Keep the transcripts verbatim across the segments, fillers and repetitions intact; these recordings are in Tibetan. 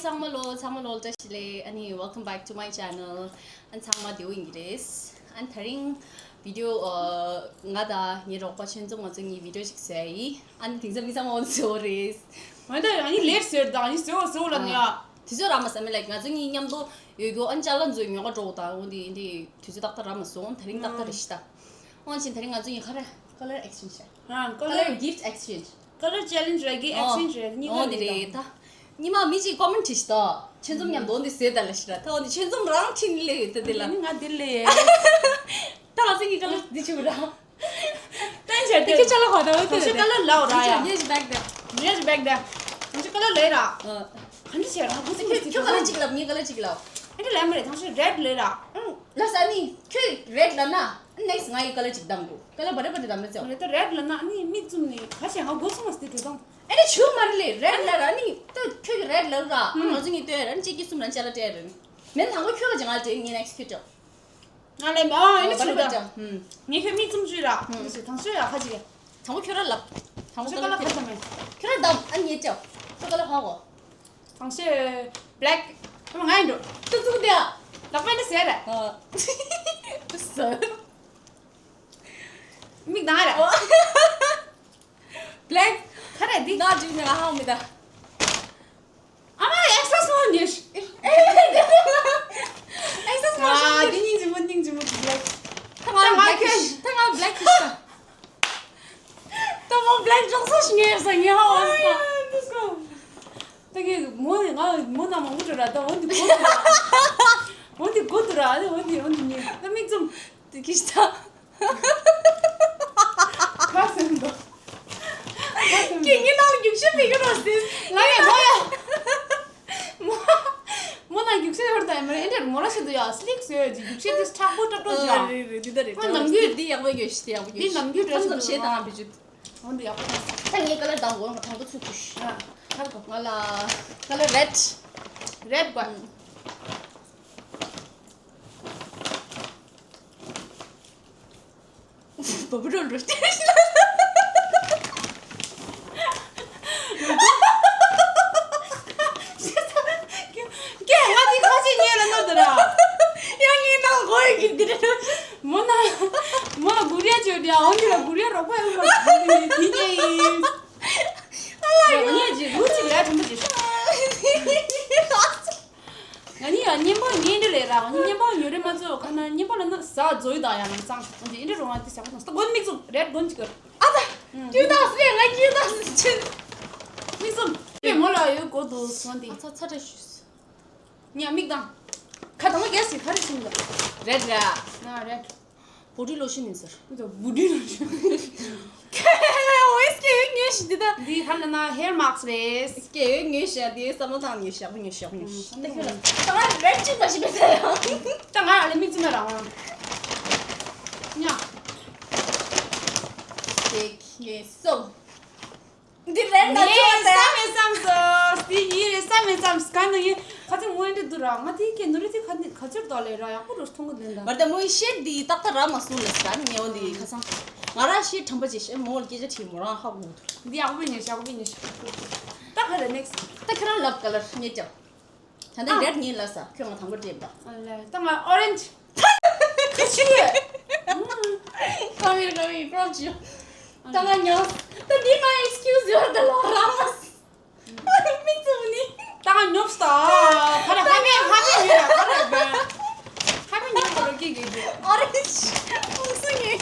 ཚང་མ་ལོ་ཚང་མ་ལོ་བཀྲ་ཤིས་བདེ་ལེགས། ཨ་ནི་welcome back to my channel. ཨ་ནི་ཚང་མ་བདེ་པོ་ཡིན་གྱི་རེད། ཨ་ནི་ད་རིང་བི་ཌི་ཡོ་ཨ་ང་དང་ངའི་རོགས་པ་ཆོས་འཛོམས་ང་ཚོ་གཉིས་བི་ཌི་ཡོ་ཞིག་བཟོ་ཡ་ཡིན། ཨ་ནི་དེང་སང་མི་ཚང་མ་འོ་ཚོ་རེད། ང་ད་ཡང་ནི་ལེར་ཟེར་དང་ནི་ཟེར་བ་ཟེར་བ་ལ་ནི་ཡ། དུས་ཚོད་རག་མ་སོང་མི་ལ་ང་ཚོ་གཉིས་མཉམ་དུ་ཡོད་རྒྱུ། ཨ་ནི་ཅ་ལག་ཚོ་ཉོ་ག་འགྲོ་དང་འོ་འདི་འདི་དུས་ཚོད་ཏག་ཏག་རག་མ་སོང་། ད་རིང་ཏག་ཏག་རེད་ཤི་ད། འོན་ཀྱང་ད་རིང་ང་ཚོ་གཉིས་ཁ་ར་color exchange བྱ། ཨ་color gift exchange. Color challenge ར་གི་exchange ར་གཉིས་ཀ་རེད་ད། ཉི་མ་མི་གཅིག་comment བྲིས་ཤི་ད། ཆོས་འཛོམས་མཉམ་དུ་འོ་འདི་ཟེར་ད་ལ་ཤི་ར། ད་འོ་འདི་ཆོས་འཛོམས་རང་ཁྲིད་ནི་ལེ་ཡོད་ད་འདི་ལ། ནི་ང་འདི་ལེ་ཡོད། ད་ང་ཚོ་གཉིས་color འདི་ཆུ་ར། ཏན་ཆེ་དེ་ཁྱེད་ཅ་ལག་ཧོ་ད་འོ་དེ་ད་ཤི་color ལའོ་ར་ཡ། Yes, back there. Yes, back there. ང་ཚོ་color ལེ་ར། ཨ། ག་འདྲ་བྱས་ར་ང་ཁུ་ཚིག་ཁྱོད་ཁྱོད་color གཅིག་ལབ། ངས་color གཅིག་ལབ། ཨ་འདྲ་ལབ་མ་རེད། ཐང་ཤོད་red ལེ་ར། ལ་ས་ནི་ཁྱོད་red ལབ་ན་next ང་ཡི་color གཅིག་བདམས་དགོས། color བ་རེ་བ་རེ་བདམས་ན་ཚེ། རེད་ད་red ལབ་ན་ཨ་ནི་མིག་བཙུམ་ནི་ག་བྱས་ང་སྒོ་ཚང་མ་སྟེ་དེ་དང་། ཨ་ནི་ཆུ་མ་རེད་ལེ། red ལབ་ར་ནི་ད་ཁྱོད་ཀྱི་red ལབ་ར། ང་ཚོ་གཉིས་ལྟོས་ར་ནི་གཅིག་གིས་གསུམ་ར་ཅ་ལག་སྤྲད་ར་ནི། མེད་ནང་གོ་ཁྱོད་ལ་ཅང་ང་ལ་སྤྲད། ངས་next ཁྱོད་སྤྲད། ང་ལ་ཨ་ཨ་ནི་ཆུ་ད། ངས་ཁྱོད་མིག་བཙུམ་བཅུག་ར། ཨ་ནི་ཆུ་ཐང་ཤོད་ཡ་ཁ་ཅིག་ག་དང་པོ་ཁྱོད་ར་ལབ། དང་པོ་ཆོ་ཀ་ལ་ཁ་ཐམ་མེད། ཁྱོད་ར་བདམས། ཨ་ནི་ངས་སྤྲད། ཆོ་ཀ་ལ་ཧ་གོ། དང་ཤོད་black ཐམ་ང་ཡིན་འགྲོ། ཏུ་ཙུག་དེ་ཨ། ལག་པ་འདི་ཟེར་ར། ཨ། ཟེར། མིག་ནང་ར། ཨོ། black ཁ་ར་འདི། ན་འཇིག་ནི་ང་ཧ་མི་ད། ཨ་མ་ཨེག་སེ་སི་མོ་ཉེ་ཤི། ཨེག་སེ་སི་མོ་ཤི། ཨ་འདི་སྙིང་རྗེ་མོ་སྙིང་རྗེ་མོ་black ཐ་མ་black ཤི། ཐ་མ་black ཤི་ཤི། ཐ་མ་black ཅོག་སོ་ཤི་ངེ་ས་ངེ་ཧ་བ་སོ། ད་གི་མོ་ནི་ང་མོ་ན་མང་པོ་འགྲོ་ར། ད་འོ་འདི་གོ་འདུག་ར། འོ་འདི་གོ་འདུག་ར། འོ་འདི་འོ་འདི་ཉེ་ད་མིག་བཙུམ། དེ་ཁྱི་ཤི་ད། ཁ་སེམས་དོ། ཁྱེད་ངའི་ནང་ལ་རྒྱུག་ཤེས་མི་དགོས་རོགས་ཟེར། ལ་ཡ་མོ་ཡ། མོ། མོ་ནང་རྒྱུག་ཤེས་ཡོད་དམ་མ་རེད། ཨེ་འདྲ་མོ་ར་ཤི་འདུག་ཡ། སི་ལིག་བཟོས་ཡོད་ཅིག་རྒྱུག་ཤེས་དེ་མཁྲེགས་པོ་ཏྲབ་ཏྲོ་ཅིག་ཡ། རེད་རེད། འདི་ད་རེད། ཁོ་ནམ་རྒྱུན་འདི་ཡག་པོ་ཡོད་ཤི། དེ་ཡག་པོ་ཡོད་ཤི། འདི་ནམ་རྒྱུན་ཁོ་རེད་ཤི་ནམ་འདུག་ཤེས་དང་བི་ཇུ། འོ་འདི་ཡག་པོ་ཐང་། ད་ངའི་ཀ་ལར་དང་པོ་དང་པོ་ཚུར་ཁུ་ཤི། ཨ། ཧ་གོ། ང་ལ་ཀ་ལར་རེད། རེད་གོ། བ་བུ་རོལ་རོལ་ཏེ། ཀྱེ་ང་འདི་ཁ་ཆེ་ཉེ་ལ་ནོར་དུ་ར། ཡང་ངའི་ནང་གོ་ཡི་གི་འདི་རེད། མོ་ན་མོ་ལ་གུ་རེ་ཅོ་དེ་འོན་ཏེ་ལ་གུ་རེ་རོགས་པ་ཡོད་མ་འདི་ཉེ་ཡིན། ཨ་ལ་ཡོད། ངས་ཅི་རུ་ཅི་ལ་དུམ་པ་ཅི། ང་གཉིས་ཡང་བརྙན་པར་ཉན་འདི་ལས་ར། ང་གཉིས་བརྙན་པར་ཉོ་རེ་མ་ཚོ་ཁ་ན་བརྙན་པར་ལ་ན་ཟ་རྫོ་ཡི་དང་ཡང་ན་གཙང་འོན་ཏེ་འདི་རུ་ང་འདི་ཟ་ཁ་ན་ས་དགོན་མིག་བཙུམ་རེད་དགོན་ཅིག་གི། ཨ་ད། ཀྱུ་ཏག་སི་ང་ཀྱུ་ཏག་སི་ཆེན། མིག་བཙུམ། དེ་མོ་ལ་ཡོད་གོ་དུ་སོང་དེ། ཨ་ཚ་ཚ་ཏྲ་ཞུས། ཉ་མིག་དང་། ཁ་དང་མ་རྒྱལ་སི་ཁ་རེ་ཞིམ་ལ། རེད་ར། ན་རེད། བོ་ཌི་ལོ་ཤན་ཡིན་ཟེར། འོ་ད་བོ་ཌི་ལོ་ཤན། ཨོ་ཨེ་སི་ཀེ་ཡོད་ངེས་ཤི་འདི་ད། འདི་ཧ་ལ་ན་ཧེར་མཱག་སི་རེད། ཀེ་ཡོད་ངེས་ཤི་འདི་བསམ་བློ་བཏང་ངེས་ཤི་ཡག་པོ་ངེས་ཤི་ཡག་པོ་ངེས་ཤི། ད་ཁྱོད་ལ་ད་ང་རེད་ཅིག་མ་ཤི་མེད་ཟེར་ཡང་། ད་ང་ཨ་ལེ་མིག་བཙུམ་ན་རང་ང་། ཉ། ཀེ་ངེས་སོང་། འདི་རེད་ན་ངས་ཚོ་བསམ་མེད་བསམ་སོང་། འདི་ཡིན་རེད་བསམ་མེད་བསམ་སོང་། ག་ནང་ཡིན་ཁ་ཚིག་མོ་ཡིན་འདྲ་འདུག་ར། ང་དེའི་སྐད་ནུ་རེ་དེ་ཁ་ནི་ག་ཚོད་དོག་ལེ་ར་ཡག་པོ་རུ་མཐོང་གི་འདུག་འདྲ། མ་རེད་ད་མོ་ཡི་ཤེད་འདི་ཏག་ཏག་ར་མ་སོང་ལེ་ས་ནི་ངས་འོ་འདི་ཁ་སང་ང་ར་ཤེད་ཁྲམ་པ་ཅིག་ཤེད་མོ་ལ་སྐད་ཆ་དྲིས་མོ་རང་ཧ་གོ་འདུག་འདི་ཡག་པོ་ཉེ་ཤག་པོ་ཉེ་ཤག་ད་ཁ་ལ་next ད་ཁྱེད་རང་ལབ་ག་ལ་ངས་ཀྱང་། ད་ལྟ་ཨ། རེད་ངས་ལབ་ས་ཁྱོད་ང་དང་པོ་སྤྲད་པ། ཨ་ལས་ད་ང་ཨོ་རེན་ཇི། ཁ་ཆུ་ཡོད། ཀ་མེར་ཀ་མེར་པྲོབ་ཅིའོ། ད་ང་ཉོབ། ད་འདི་ང་ཨེག་སི་ཀིའུ་སི་ཡོད་ད་ལོ་རང་མ། མིག་བཙུམ་ནི། ད་ང་ཉོབ་སྟ། ཁ་ར་ཧ་མེ་ཧ་མེ་ཡོད་ཡ་ཁ་ར་བ། ཧ་མེ་ཉོབ་ཁ་ར་ཀི་ཀི་ཀི། ཨོ་རེན་ཇི། ཨུང་སུ་ངེ།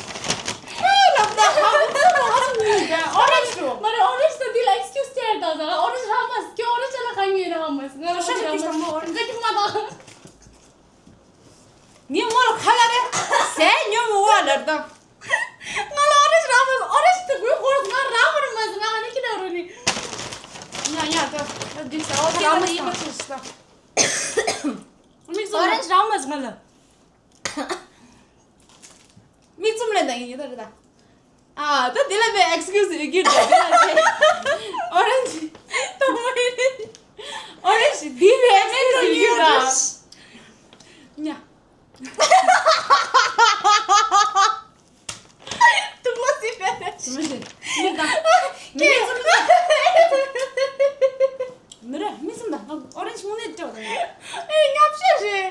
ཨེ་ལབ་ད་ཧ་ཨུང་སུ་ཧ་སུ་ངེ་ད་ཨོ་རེན་ཇི་རོ། མ་རེད་ཨོ་རེན་ཇི་ད་འདི་ལ་ཨེག་སི་ཀིའུ་སི་སྟེར་ད་ད་ཨོ་རེན་ཇི་ཧ་མ་སི་ཁྱོད་ཨོ་རེན་ཇི་ལ་ཁ་ཉོས་ན་ཧ་མ་སི་ང་ལ་ཤ་ཤ་ཀི་སམ་ལོ་ཨོ་རེན་ཇི་ཀ་ཀི་མ་ད། ངས་མོ་ལ་ཁ་ལ་རེ་ཟས་ཉོ་མི་བ་ལར་དང་། ང་ལ་ཨོ་རེ་ཇི་རག་མ་སོང་། ཨོ་རེ་ཇི་དེ་དགོས་སྐོར་ང་རག་མ་རུང་མ་སོང་། ང་ཨ་ནི་ཁྱི་ན་རུ་ནི། ཉ་ཉ་ད་ད་འགྲིག་ས་ཨོ་ཁྱི་རག་མ་ཡིན་པ་ཆུ་ཞིག་ད། མིག་ཨོ་རེ་ཇི་རག་མ་སོང་ང་ལ། མིག་བཙུམ་ལེན་ད་ཡིན་ཡོད་ད་རེད་ད། ཨ་ད་དེ་ལ་བས་ཨེག་སི་ཀིའུ་སི་གི་ད་དེ་ལ་བས་ཨོ་རེན་ཇི། ད་མོ་ཡིན། ཨོ་རེན་ཇི་འདི་བས་ཨེག་སི་ཀིའུ་སི་གི་ད། ཉ། དུ་མ་སི་པེ་རེ། དུ་མ་སི། ཡིན་ད། ངས་ཙམ་ད། ནུ་རེ་མི་ཙམ་ད། ཨོ་རེན་ཇི། ནས་སྤྲོ་དང་། ཨེ་སྔ་ཕྱི་རེད།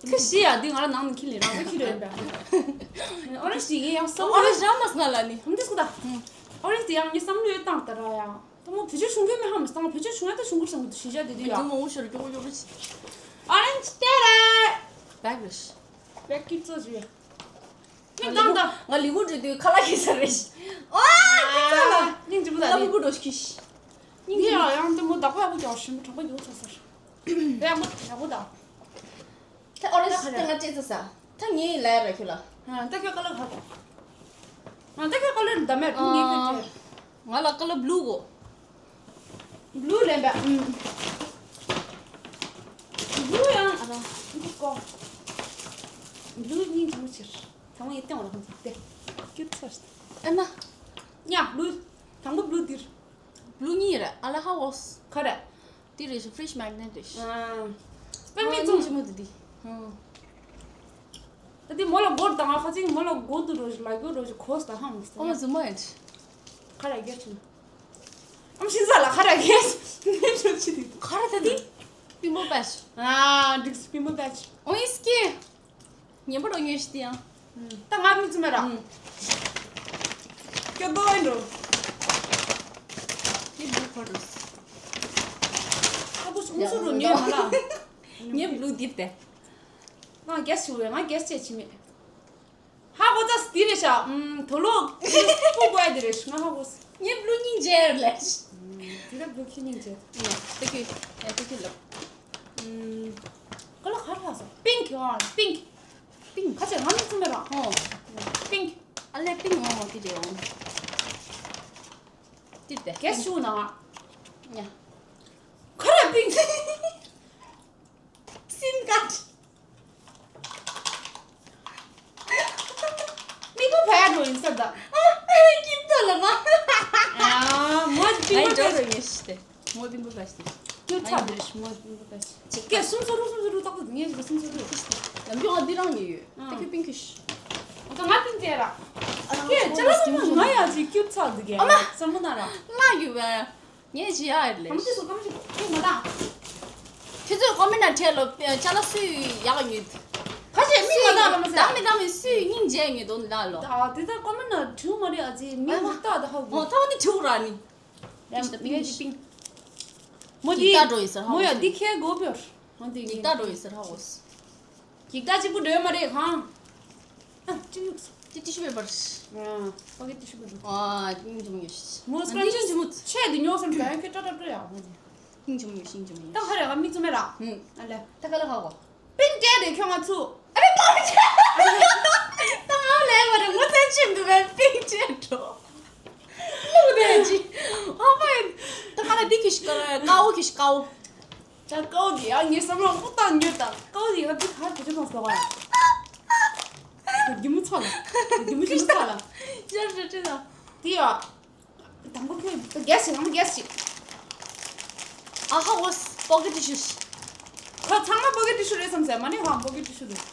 ཁ་ཤི་ཡ་འདི་ང་ལ་ནང་ནས་ཁྱི་ལས་རང་ཁྱི་རེད་པས། ཨོ་རེན་ཇི་དེ་ཡིན་ཡང་སོ་ཨོ་རེན་ཇི་རང་མ་སྔ་ལ་ནི། ཧམ་དེ་སྐུ་ད། ཨོ་རེན་ཇི་དེ་ཡང་ངས་བསམ་བློ་ཡོད་བཏང་ད་ར་ཡ། ད་མོ་བེད་སྤྱོད་བྱུང་གི་མེད་ཧམ་སྟངས་བེད་སྤྱོད་བྱུང་ཡ་ད་བྱུང་གི་བསམ་གི་འདུག་ཤི་བྱ་དེ་དུས་ཡ། ཨོ་རེན་ཇི་དེ་རེད། བེག་རེད། བེག་ཀི་ཙོ་ཞུ་ཡ། ང་ལི་གུ་ང་ལི་གུ་འགྲོ་དུས་ཁ་ལག་གིས་ཟ་རེད། ཨ་ཁྱི་ཚ་ལ། སྙིང་རྗེ་པོ་ད་ལ་ལི་གུ་འགྲོ་ཤི་ཤི། སྙིང་རྗེ་པོ། ཡང་དེ་མོ་བདག་པོ་ཡག་པོ་རྒྱག་ཞིམ་པོ་གྲོགས་པོ་ཡོད་ཚ་ཟེར། ཡག་པོ་ཡག་པོ་ད། ད་ཨོ་རེ་ད་ང་ཅེ་ཚ་ས། ད་ངའི་ལ་ར་ཁྱོད་ལ། ད་ཁྱོད་ཀ་ལ་ཧ་གོ། ད་ཁྱོད་ཀ་ལ་ད་མེད་ངའི་ཁྱོད་ཅེ། ང་ལ་ཀ་ལ་བླུ་གོ། བླུ་ལེན་པ། བླུ་ཡང་ཨ་ར་འདི་ཀོ། བླུ་སྙིང་རྗེ་མོ་ཆེར། ཚང་མ་ཡི་སྟེང་བ་ལ་ཁོང་ཚོ་བལྟས། ཀྱུ་ཚར། ཨ་མ། ཉ་བླུ། དང་པོ་བླུ་འདིར། བླུ་གཉིས་རེད་ཨ་ལ་ཧ་འོས། ག་རེ། འདི་རེད་ཤི་ཕི་རིཇ་མེག་ནེ་ཊི་རེད་ཤི། པེ་མི་ཙུང་ཞི་མོ་དེ་དེ། ད་དེ་མོ་ལ་སྒོར་དང་ཁ་ཅིག་མོ་ལ་སྒོ་དུ་རོ་ཞིག་ལ་རྒྱུ་རོ་ཞིག་གོ་ས་ཧང་སྟེ། ཨོ་མ་ཟུ་མོ་ཡིན། ཁ་ར་རྒྱས་ཆུང་། ཨམ་ཤིན་ས་ལ་ཁ་ར་རྒྱས། ནེ་ཆུང་ཆི་དེ། ཁ་ར་ད་དེ། པི་མོ་པེ་ཤི། ཨ་འགྲིག་སི་པི་མོ་པེ་ཤི། ཨོ་ཡིས་ཀི། ཉན་པ་རོ་ཉོས་ཤི་དེ་ཡང་། ད་ང་མི་ཚུ་མེ་ར། ཀྱོ་དོ་ཨིན་རོ། དེ་བུ་ཁོ་རུ། ཨ་ཁུ་སུང་སུ་རུ་ཉོས་མ་ལ། ངས་བླུག་དིབ་དེ། ང་རྒྱས་ཞུ་བས་ང་རྒྱས་བཅད་ཆི་མེད། ཧ་གོ་ཙ་སི་དེ་རེད་ཤག་ཨུམ་དོ་ལོ། སྤུ་གོ་ཡ་དེ་རེད་ཤག་ང་ཧ་གོ་སི། ངས་བླུག་སྙིང་རྗེ་ལས། དེ་ལ་བླུག་ཁྱི་སྙིང་རྗེ། ཡ་ཏི་ཁྱི་ཡ་ཏི་ཁྱི་ལབ། ཨུམ། ཀ་ལ་ཁ་ལ་སོ། པིང་ཁྱི་ཨ་པིང་། པིང་། ཁ་ཆེ་ང་མི་ཚུ་མེད་ར་ཧོ། པིང་། ཨ་ལེ་པིང་ངོ་མོ་ཏི་རེ་འོང་། ཏི་ཏེ། གེ་སུ་ན་ང་། ཡ། ཁ་ར་པིང་། སིམ་ཀཱཌ། མི་གུ་ཕ་ཡ་འགྲོ་ཡིན་ས་ད། ཨ་ཨ་ཀིབ་ཏོ་ལ་མ། ཨ་མོ་ཅི་ང་ཡི་འགྲོ་རུ་ཉེ་ཤི་སྟེ། མོ་པིང་པོ་ཀ་ཤི་སྟེ། ཀྱོ་ཆ་འདི་རེད་མོ་པིང་པོ་ཀ་ཤི། ཅིག་གེ་སུམ་སོ་རུ་སུམ་སོ་རུ་ཏག་ཏག་ངེས་ཞིག་སུམ་སོ་རུ། ལམ་རྒྱུ་ང་འདི་རང་ཉེ་ཡོད། ཨ། ད་ཁྱོད་པིང་ཁི་ཤི། ད་ང་པིང་ཏེ་ར། ཨ་ཀྱོ་ཅ་ལ་ང་ཡ་ཅིག་ཀྱོ་ཆ་འདི་གེ། ཨ་མ། སམ་མོ་ན་ར། ལ་ཡུ་བ། ངས་ཇི་ཡ་ཨེར་ལེ། ཨམ་ཅི་སུ་ཀམ་ཅི་ཀི་མ་ད། ཁྱེད་ཚོས་ཀོ་མེན་ན་ཁྲལ་ལོ་ཅ་ལག་སུས་ཡག་ཉོས། ཁ་ཤས་མི་མ་ད་ལ་མ་ཟེར། ད་མི་ད་མི་སུས་སྙིང་རྗེ་ཉོས་དོ་ལ་ལོ། ད་དེ་ད་ཀོ་མེན་ན་བྲིས་མ་རེད་ཨ་ཙི་མི་མ་ད་ད་ཧ་གོ། ད་འདི་བྲིས་ར་ནི། ཡ་ད་པིང་ངས་ཅི་པིང་། མོ་འདི་ཡིག་ད་འགྲོ་ཡིན་ཟེར་ཧ་མོ་ཡ་གོ་འདི་ཁྱེད་གོ་བེར། མོ་འདི་ཡིག་ད་འགྲོ་ཡིན་ཟེར་ཧ་གོ། ཡིག་ད་གཅིག་པུ་འགྲོ་ཡོད་མ་རེད་གང་། ཨ་ཅི་ཡོད། ཅི་ཏི་ཤུ་པེ་པར། ཨ་པ་ཀེ་ཏི་ཤུ་པེ་པར། ཨ་ཏི་ཉིན་ཅི་མོ་ཡོད་ཤི། མོ་སྐར་ཅི་ཉིན་ཅི་མོ་ཆེ་འདི་ཉོ་སམ་ག་ཡང་ཁྱོད་ཏྲ་ཏྲ་ཏྲ་ཡ་ཧོ་ཏི། ཉིན་ཅི་མོ་ཡོད་ཤི་ཉིན་ཅི་མོ་ད་ཡོད་ཧ་རེ་ག་མི་ཚུ་མེ་ར། ཧུམ། ཨ་ལེ། ད་ག་ལ་ཧ་གོ། པིན་ཏྲེ་རེ་ཁྱོད་ང་ཚུ། ཨ་རེ་པ་ཀེ་ཏི་ཤུ། ད་ང་ལེ་བ་རེ་མོ་ཚན་ཆེན་འདུག་བས་པིན་ཏྲེ་འགྲོ། ལུག་ནས་ཅི། ཨ་མ། ད་ག་ལ་འདི་ཁྱི་ཤི་ཀ་ཀའོ་ཁྱི་ཤི་ཀའོ། ད་ཀའོ་གི་ཡ་ངའི་བསམ་བློ་ཁོ་ཏང་ཉོས་དང་ཀའོ་གི་ཡ་འདི་ག་དེ་ཅི་མ་སོ་བ། རྒྱུ་མོ་ཚོ་ལ། རྒྱུ་མོ་ཞིག་ཚོ་ལ། ཅར་ཅར་ཅར་ལ། དེ་ཡ། དང་པོ་ཁྱོད་རྒྱས་ཤིག་དང་པོ་རྒྱས་ཤིག་ཨ་ཧ་འོ་པོ་ཀེ་ཊི་ཤུ། ཁོ་ཚང་མ་པོ་ཀེ་ཊི་ཤུ་རེད་བསམ་ཟེར་མ་ནི་ཧ་པོ་ཀེ་ཊི་ཤུ་རེད།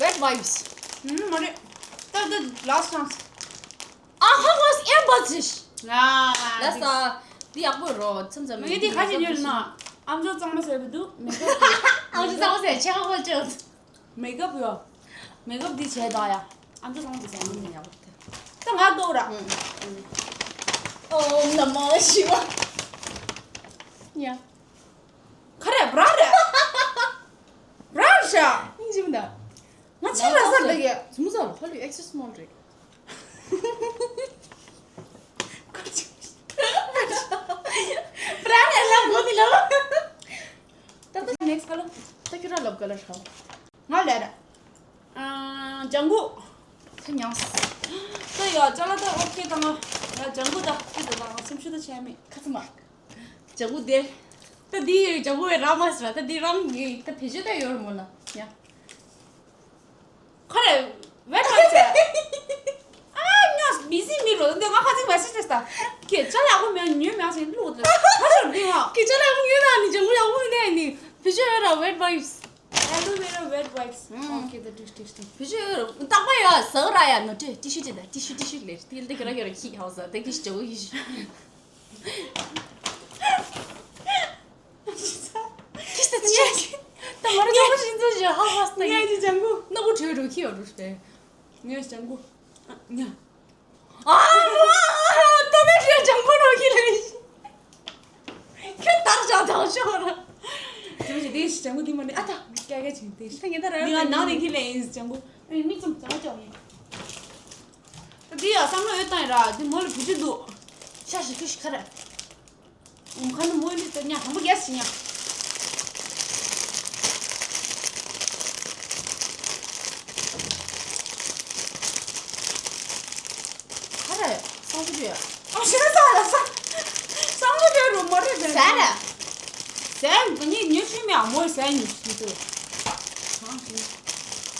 ཝེཊ་ཝའིབས། ཨུམ་མ་རེད། ད་ད་ལཱ་སི་ཊི་ཅཱན་སི། ཨ་ཧ་ཝ་སི་ཨེ་བ་ཛིཤ། ལ་ལ་ས། འདི་ཡག་པོ་རོ་ཚམ་ཚམ་མི་འདི་ཁ་ཅིག་ཉོས་ན་ཨམ་ཅོག་གཙང་མ་བཟོས་པ་འདུག་མེ་ཀབ་ཨམ་ཅོག་གཙང་མ་བཟོས་ཆེ་ཁ་ཁོལ་ཅོག་མེ་ཀབ་ཡོ། མེ་ཀབ་འདི་བྱས་དང་ཡ། ཨམ་ཅོག་གཙང་མ་བཟོས་ཡ་མི་ཡག་པོ་དེ། ད་ང་ལྟོགས་ར། ཨོམ་ནམ་མ་ཤི་བ། ཡ། ཁ་རེ་བྲ་རེ། བྲ་ཤ། ཨིན་ཇི་མི་འདའ། ང་ཆེ་ར་སར་འདི་གི། ཟུམ་ཟམ་ཧ་ལུ་ཨེག་སི་སི་མོལ་རེད། བྲ་རེ་ལ་མོ་དི་ལ། ད་ད་ནེགསི་ཀ་ལར། ད་ཁྱོད་ར་ལབ་ཀ་ལར་ཧ། ང་ལེ་ར། ཨ། ལྗང་གུ། ཁ་ཉངས། ད་ཡ་ཅ་ལག་ད་ཨོ་ཁེ་དང་ང་ཡ་ལྗང་གུ་ད་ཁྱེད་དེ་དང་སེམས་ཤུགས་ད་ཆད་མེད་ཁ་ཚ་མ། ལྗང་གུ་དེ། ད་འདི་ལྗང་གུ་བའི་ར་མ་སི་ར་ད་འདི་རང་གི་ད་བེད་སྤྱོད་ད་ཡོད་ར་མོ་ལ་ཡ། ཁ་རེ། ཝེཊ་ཝའིབས་ཟེར། ཨ་ཉོས་མི་སི་མི་རོ་འདི་ང་ཁ་ཚིག་མེ་སེ་ཇི་ད། ཁྱེད་ཅ་ལག་ཡག་པོ་མེད་ཉོས་མེད་ཟེར་ལུག་ད། ཁ་ཤོར་འདི་ང་། ཁྱེད་ཅ་ལག་ཡག་པོ་ཉོས་ན་ནི་ལྗང་གུ་ཡག་པོ་མེད་ནི་བེད་སྤྱོད་ཡོད་ར་ཝེཊ་ཝའིབས། ཨེ་ལོ་ཝེ་ར་ཝེཊ་ཝའིབས། ཨོ་ཁེ་ད་ཏིག་ཏིག་ཏིག་བེད་སྤྱོད་ཡོད་ར་ཏག་པ་ཡ་ཟ་ག་ར་ཡ་ནོ་ཏི་ཏི་ཤུ་ཏི་ད་ཏི་ཤུ་ཏི་ཤུ་ལེ་ཏི་ལ་ཏི་ག་ར་ག་ར་ཁྱི་ཧའོ་ཟ་ཏི་ཤུ་ལྗང་གུ་ཡི་ཤུ། ཁྱི་ས་ཆེ། ད་མ་རེད། ངས་ཤིན་ཙམ་ཞིག་ཧ་ཧ་སྟེ། ངས་ཀྱི་ལྗང་གུ། སྣ་ཁུ་བྲོས་འགྲོ་ཁྱི་ཡོད་འགྲོ་སྟེ། ངས་ལྗང་གུ། ཨ་ཉ། ཨ་ད་མེད་ཞེས་ལྗང་གུ་འགྲོ་ཁྱི་ལས། ཁྱོད་དར་བྱ་དང་ཤོར། དེ་བཞིན་དེ་ཞིག་ལྗང་གུ་དེ་མ་ནི་ཨ་ད་མི་སྐྱ་སྐྱ་ཅིག་དེ་ཞིག་ད་ངས་ད་ར་འདི་ང་ནང་ནས་ཁྱི་ལས་ཡིན་ལྗང་གུ། ཨ་མིག་ཙམ་ལྗང་གུ་ཅོག་ཡིན། ད་འདི་ཡ་བསམ་བློ་ཡོད་བཏང་ཡིན་ར་འདི་མོ་ལ་བུ་ཅི་འདུག་ཤ་ཞིག་ཁྱི་ཞིག་ཁ་ར། ཁ་ནི་མོ་ནི་ད་ཉ་དང་པོ་རྒྱལ་སི་ཉ། ཁ་རེ་སང་ཁུ་རེ། ཨ་ཤེས་ས་ལ་ས། སང་ཁུ་རེ་རུ་མ་རེ་རེ། ཟ་ར། ཟ་ནི་ཉོ་ཤི་མེ་མོ་ཟ་ནི་ཤི་དུ།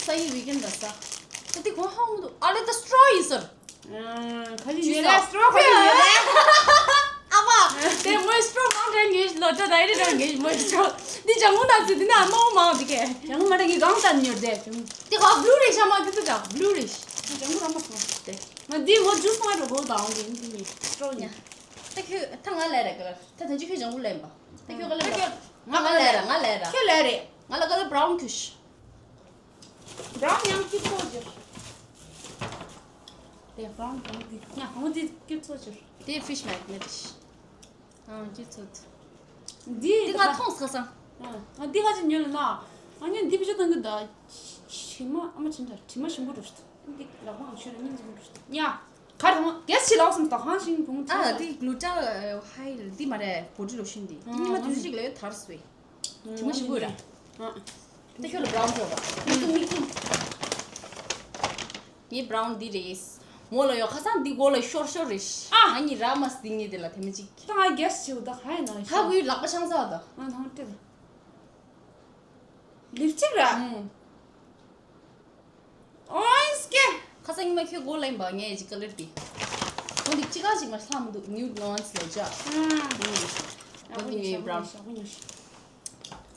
ས་ཡི་བི་གན་ད་ས། ད་དེ་གོ་ཧ་མི་འདུག་ཨ་ལེ་ད་སི་ཊོ་རོ་ཡིན་ཟེར། ཁ་ཅིག་ཉོས་ལ་སི་ཊོ་རོ་ཁ་ཅིག་ཉོས་ལ། ཨ་མ། དེ་མོའི་སི་ཊོ་རོ་མང་དྲགས་ཉོས་ལོ་ཏྲ་རའི་རེ་རང་ཉོས་མོའི་སི་ཊོ་རོ། འདི་ལྗང་གུ་ནག་ཚི་འདི་ན་མང་མང་འདི་གས། ལྗང་གུ་མ་དྲགས་ངས་གང་ལྟར་ཉོས་དེ། དེ་ག་བླུ་རེ་ཤ་མ་འདི་ཚོ་ད་བླུ་རེ་ཤ། ལྗང་གུ་ར་མ་སོང་དེ། ང་འདི་མོ་ཇུས་མ་འགྲོ་གོ་དང་འདི་འདི་ནི་སི་ཊོ་རོ་ཉ། ད་ཁྱོད་ད་ང་ལས་རེ་ག་ལ་ད་ད་ཅི་ཁྱོད་ལྗང་གུ་ལེན་པ། ད་ཁྱོད་ག་ལེན་པ། ང་ང་ལས་ར་ང་ལས་ར། ཁྱོད་ལས་རེ། ང་ལ་ག་ལ་བྷ་རའུན་ཁྱོད་ཤ། བྷ་རའུན་ཡང་སྐྱིད་པོ་ཅིག་དེ་བྷ་རའུན་གང་དེ་ཉ་གང་དེ་སྐྱིད་པོ་ཅིག་དེ་ཕིཤ་མེག་ནེ་ཊི། ཨང་སྐྱིད་པོ། འདི་དེ་ང་མཐོང་ས་སང་། ང་འདི་ཧ་ཅང་ཉོས་ལ་ན། ང་ཉོས་འདི་བི་ཅོ་དང་གི་ད། དྲི་མ་ཨ་མ་ཕྱིན་དྲ་དྲི་མ་ཞིམ་པོ་འགྲོ་ཤི། འདི་ལག་པ་ང་ཆོས་ལ་སྙིང་རྗེ་མོ་འགྲོ་ཤི། ཉ། གར་ཧང་རྒྱལ་ཕྱི་ལོགས་སམ་ད་ཧང་ཤིང་བུང་ཨ་ཐང་། དེ་གླུ་ཏྲ་ཧའི་འདི་མ་རེད་བོ་ཏི་ལོ་ཤིན་འདི་ཉི་མ་དུས་ཚོད་ཅིག་ལ་ཡོད་དར་སོས། དྲི་མ་ཞིམ་པོ་ར། ཨ། ད་ཁྱོད་ལ་བྷ་རའུན་ཅོག་པ། མིག་ཙུམ་མིག་ཙུམ། ངའི་བྷ་རའུན་འདི་རེད། མོ་ལ་ཡོད་ཁ་སང་འདི་མགོ་ལ་ཤོར་ཤོར་རེད། ཨ། ང་གཉིས་ར་མ་སི་འདི་གཉིས་དེ་ལ་དེ་མ་ཅིག་ད་ང་རྒྱལ་ཕྱི་བུ་ད་ཧ་ཡ་ན་ཧ་གུའི་ལག་པ་ཤང་ས་བ་ད། ང་ཐང་ཏྲེ། ལིབ་སི་ཊིག་ར། ཨུམ། ཨོའི་སྐེ། ཁ་སང་ཉི་མ་ཁྱོད་མགོ་ལེན་པ་ངས་ཅིག་ཀ་ལར་དེ། ཁོ་འདི་ཅི་ག་ཅིག་མ་ལྷམ་འདུག་ནིའུ་ཌི་ནོན་སི་ལ་ཅག་ཨ། ཁོ་འདི་ངའི་བྷ་རའུན།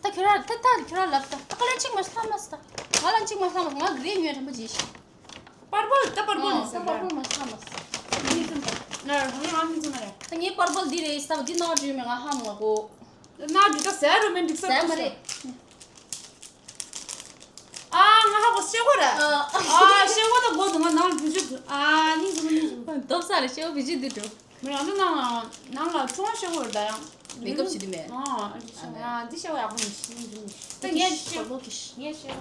ད་ཁྱོད་ར་ད་ད་ཁྱོད་ར་ལབ་ད་ད་ཀ་ལར་ཅིག་མ་ལྷམ་མ་ས་ད། ང་ལ་ཅིག་མ་ལྷམ་མ་ང་གི་རེ་ཉོས་རམ་པ་ཇི་ཤི། པར་པལ་ད་པར་པལ་ཨ་ཡིན་ས་ད་པར་པལ་མ་ལྷམ་མ་ས། ངས་ཙམ་ད། ང་ར་ང་ང་ངས་ཙམ་ང་ར། ད་ངས་པར་པལ་འདི་རེད་ས་འདི་ནང་བྲིས་མེད་ང་ཧ་མ་གོ་ནག་འདི་ད་ཟས་རོ་མེན་འགྲིག་ས་ཟས་མ་རེད། ཨ་ང་ཧ་གོ་ཤེ་གོ་ར། ཨ། ཨ་ཤེ་གོ་ད་གོ་དུ་ང་ནང་བུ་ཅུ་དུ་ཨ་ནི་གོ་ནི་གོ། སྟོབས་ས་རེ་ཤེ་གོ་བུ་ཅུ་དུ་འགྲོ། མི་རང་ཚོ་ནང་ནང་ལ་ཚོང་ཤེ་གོ་ར་ད་ཡང་། མེ་ཀབ་བྱེད་དུ་མེད། ཨ་ཨ་འདི་ཤེ་གོ་ཡག་པོ་ནི་ཤེ་གོ་ནི་ད་ངས་ཤེ་གོ་ངས་ཤེ་གོ་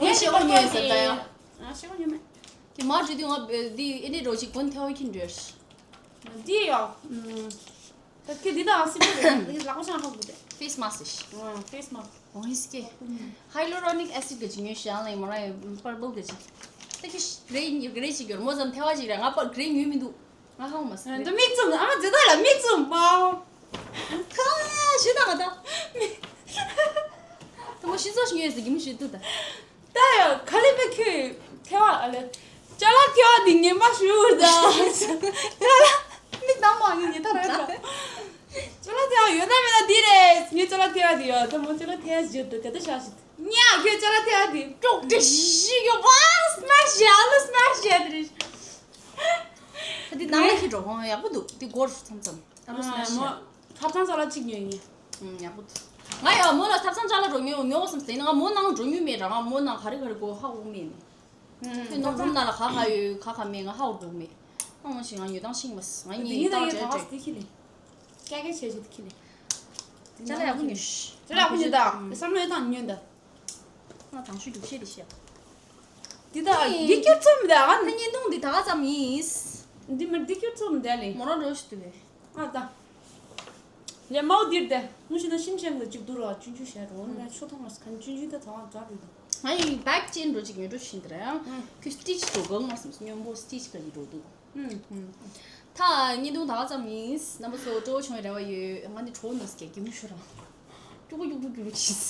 ངས་ཤེ་གོ་ཉོས་ཟེར་ད་ཡང་། ཨ་ཤེ་གོ་ཉོས་མེད། དེ་མ་བྲིས་དུས་ང་འདི་ཨེ་ནི་རོ་ཅིག་གོན་ཐེ་བ་ཁྱིན་འདྲ། འདི་ཡོ། ད་ཁྱེད་འདི་དང་སིམ་པལ་རེད། འདི་ལག་པ་ཤང་ཧ་གོ་དེ། ཕེ་སི་མ་སི་ཤི། ཨ་ཕེ་སི་མ་སི། ཨོ་ཧི་སི་ཀེ། ཧའི་ལུ་རོ་ནིག་ཨེ་སིད་གི་ཅིག་ཉོས་ཤག་ལ་ཡིན་མོ་ར་པར་པལ་གི་ཅིག་ད་ཁྱེད་གི་རེ་གི་རེ་ཅིག་ཡོད་མོ་ཙམ་ཐེ་བ་ཅིག་རེད། ང་པར་གི་རེ་ཉོས་མི་འདུག་ང་ཧ་གོ་མ་སི། ད་མིག་བཙུམ་ཨ་མ་ཇི་ལྟར་ལ་མིག་བཙུམ་མའོ། ཁ་ཞུ་ད་ང་ད། ད་མོ་ཤི་ཚོ་ཞིག་ཉོས་ཟེར་གི་མོ་ཞུ་དུ་ད། ད་ཡ་ག་ལེ་པེ་ཁྱོད་ཐེ་བ་ཨ་ལེ། ཅ་ལག་ཐེ་བ་འདི་ངན་པ་ཞུ་ད། ཅ་ལག་མིག་དང་མ་ངན་ངན་ད་ར་ད། ཅ་ལག་ཐེ་བ་ཡོད་ན་མེད་ན་འདི་རེད། ངས་ཅ་ལག་ཐེ་བ་འདི་ཡོད་ད་མོ་ཅ་ལག་ཐེ་བ་ཞུ་ད་ག་ད་ཤ་ཞིག་ཉ་ཁྱོད་ཅ་ལག་ཐེ་བ་འདི་ཀྲོག་ཏྲི་ཞིག་ཡོད་པ་སི་མེ་ཤི་ཡ་ལུ་སི་མེ་ཤི་ཡ་དེ་རེད། ད་འདི་ནང་ལ་ཁྱི་འགྲོ་ཧོང་ཡག་པོ་འདུག་འདི་སྒོར་མཚམས་མཚམས། ཨ་མོ་ཐབ་ཚང་ཅ་ལག་གཅིག་ཉོས་ཡིན། ཨུམ་ཡག་པོ་འདུག་ང་ཡང་མོ་ལ་ཐབ་ཚང་ཅ་ལག་འགྲོ་ཉོ་ཉོ་བསམ་ཟེར་ན་ང་མོ་ནང་འགྲོ་ཉོ་མེད་ར། ང་མོ་ནང་ག་རེ་ག་རེ་དགོས་ཧ་གོ་མེད་ནི། ཁྱོད་ནང་རུམ་ནང་ལ་ག་ག་ཡོད་ག་ག་མེད་ང་ཧ་གོ་མེད། ཨང་ཞིག་ང་ཉོ་སྟངས་ཤེས་མ་སོང་། ང་གཉིས་ཡིན་སྟངས་འདྲ་འདྲ། ཀྱ་ཀྱ་བྱས་བྱས་ཏེ་ཁྱི་ལས། ཅ་ལག་ཡག་པོ་ཉོས། ཅ་ལག་ཡག་པོ་ཉོས་དང་བསམ་བློ་ཡོད་དང་ཉོས་ད། ང་དང་ཤུ་རྒྱུག་ཤེས་དེ་ཤེས། འདི་ད་འདི་ཁྱོད་ཚོམ་ད་ཨ། ད་བརྙན་ཐུང་འདི་ད་ག་ཙམ་ཡིན། འདི་མ་འདི་ཁྱོད་ཚོམ་ད་ལེ། མོ་རང་འགྲོ་ཞིག་འདུག་གས། ཨ་ད། ལེ་མའོ་འདིར་ད། མུ་ཤི་ན་ཤིན་ཅང་གི་གཅིག་བསྡུར་བ་ཆུང་ཆུང་བྱས་འགྲོ་ན་ཆུ་ཐང་ལ་གང་ཆུང་ཆུང་ད་ཐང་འདྲ་རེད་འདུག་ང་ཡི་བེག་ཅན་འགྲོ་ཅིག་ཉོ་འགྲོ་ཤིན་ད་ར་ཡང་ཁྱོད་སི་ཊི་ཆི་འགྲོ་གང་ང་སམ་སྙོམས་པོ་སི་ཊི་ཆི་ག་ཡི་འགྲོ་འདུག་ད་བརྙན་ཐུང་ད་ག་ཙམ་ཡིན། རྣམ་པ་ཚོ་སྤྲོ་བོ་བྱུང་བའི་རེ་བ་ཡོད། ང་ནི་གྲོ་ནས་སྐད་གི་མི་ཤོར་རང་། ཀྱུ་ཀུ་ཀྱུ་ཀུ་ཀྱུ་ཀྱུ་ཅིས།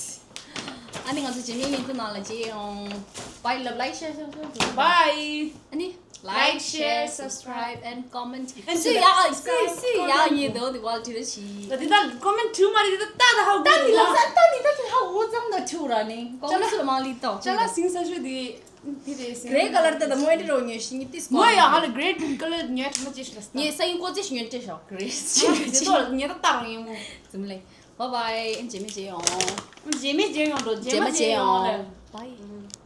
ཨ་ནི་ང་ཚོ་རྗེས་མའི་བརྙན་ཐུང་ནང་ལ་མཇལ་ཡོང་། Bye love, like, share, subscribe. Bye. ཨ་ནི་like, share, subscribe and comment. སུས་ཡག་སུས་སུས་ཡག་ཉེ་དོ་དེ་བལ་དྲི་ར་ཤི། ད་དེ་ད་ཀོ་མེན་ཊི་བྲིས་མ་རེད། དེ་ད་ད་ཧ་གོ་ད་ནི་ལ་ད་ད་ནི་ད་ཁྱེད་ཧ་འོ་ཙམ་ད་ཁྱེད་ར་ནི་ཀོ་མེན་ཊི་སུ་ལ་མང་ལི་ཏོ་ཅ་ལག་སིང་ས་ཤོད་དེ། དེ་རེད་ཟེར། Grey color དེ་དང་མོ་ཨེ་འདྲ་རོ་ཉོས་ཤིང་ངས་ཏིས་མོ་ཡ་ཧ་ལ་grey color ཉོས་ཁྲ་མ་ཅེས་ཤི་ལ་སྟ། ངས་ས་ཡིན་ཀོ་ཙེ་ཞིག་ཉོས་ཏེ་ཤོག Grey དེ་ཚོ་ཉེ་རབས་ལྟ་རང་ཡིན་མོ། ཙམ་ལེ། Bye bye རྗེས་མ་མཇལ་ཡོང་། རྗེས་མ་མཇལ་ཡོང་འགྲོ། རྗེས་མ་མཇལ་ཡོང་། Bye